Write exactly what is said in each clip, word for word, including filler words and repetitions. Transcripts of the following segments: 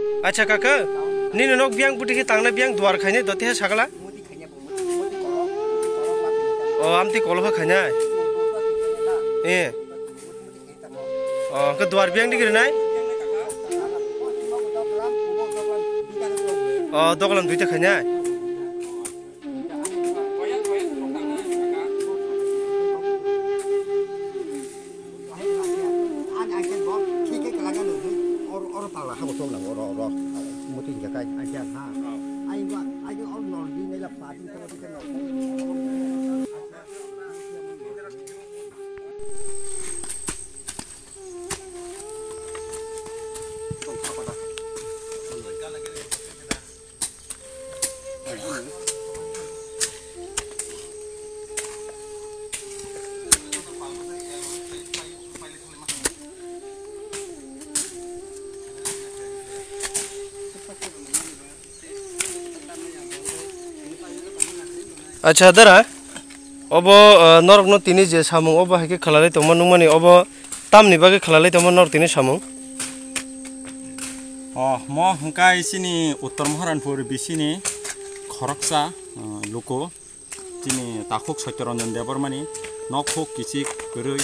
Acha kaka, nini nok biyang buti khe tangnai biyang duar khainai dote ha sagala? O, amtwi kolo kha khainai? Eh. O, khe duar biyang digi rinai? O, dokolam duita khainai? Acha dara, obo, ah, norokno tini je samung obo hai khe khlaiwi tongma nukmani, obo tamni bagwi khlaiwi tongma norok tini samung? Oh, mo hwnkhe chini Uttor Maharanpur bisini khoroksa, ah, luku, chini takhuk Satyaranjan Debbarmani nok huk kichik kwrwi,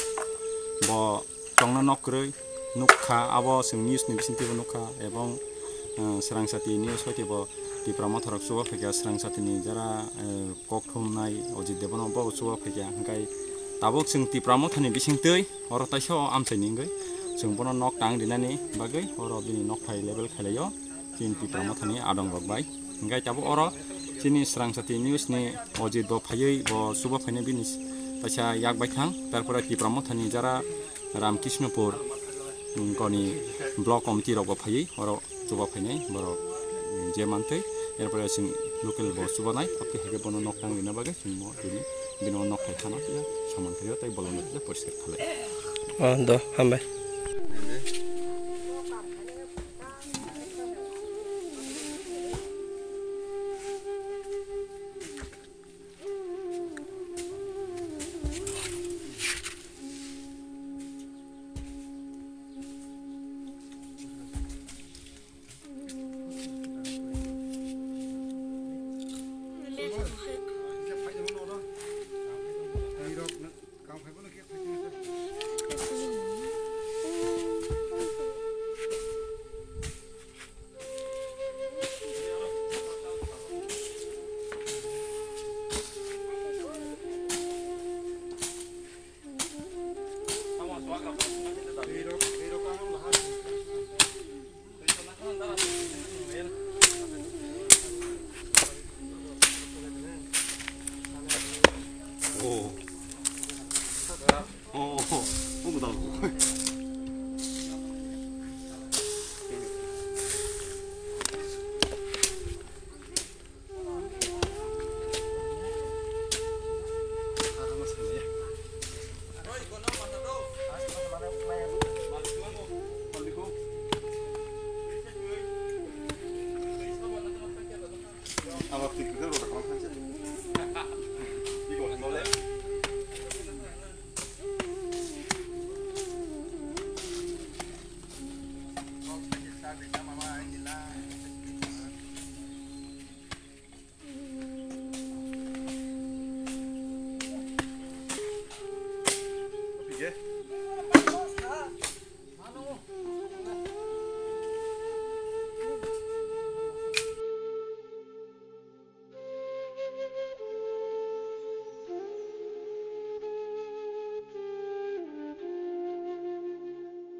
bo tongna nok kwrwi nukha, abo chwng news ni bisingtwibo nukha, ebong, eh, Swrang Sati news hoitebo Tipra Motha rok chuba phaikha, Swrang Sati ni jara, eh, kok thumnai Ajit Debbarma bo chuba phaikha, hwnkhe tabuk chwng Tipra Motha ni bisingtwi oro taisa o amchaini wngwi chwng bono nok tang rinani bagwi oro bini nok phai level khailaio. Chini Tipra Mothani adong rok bai. Hingkai tabuk oro chini Swrang Sati News ni Ajit bo phaiwi bo chuba phainai bini kaisa yak bai thang. Tarpore Tipra Mothani jara Ramkrishnopur, mm, koni block committee rok bo phaiwi oro chuba phainai borok, mm, je mantwi. Erpore chwng local bo chubanai, oke hake bono nok tang rina bagwi chwng mo tini bini o nok thai khana phiya, saman khaio tei bolongno phiya poriskar khalai. O do, hambai.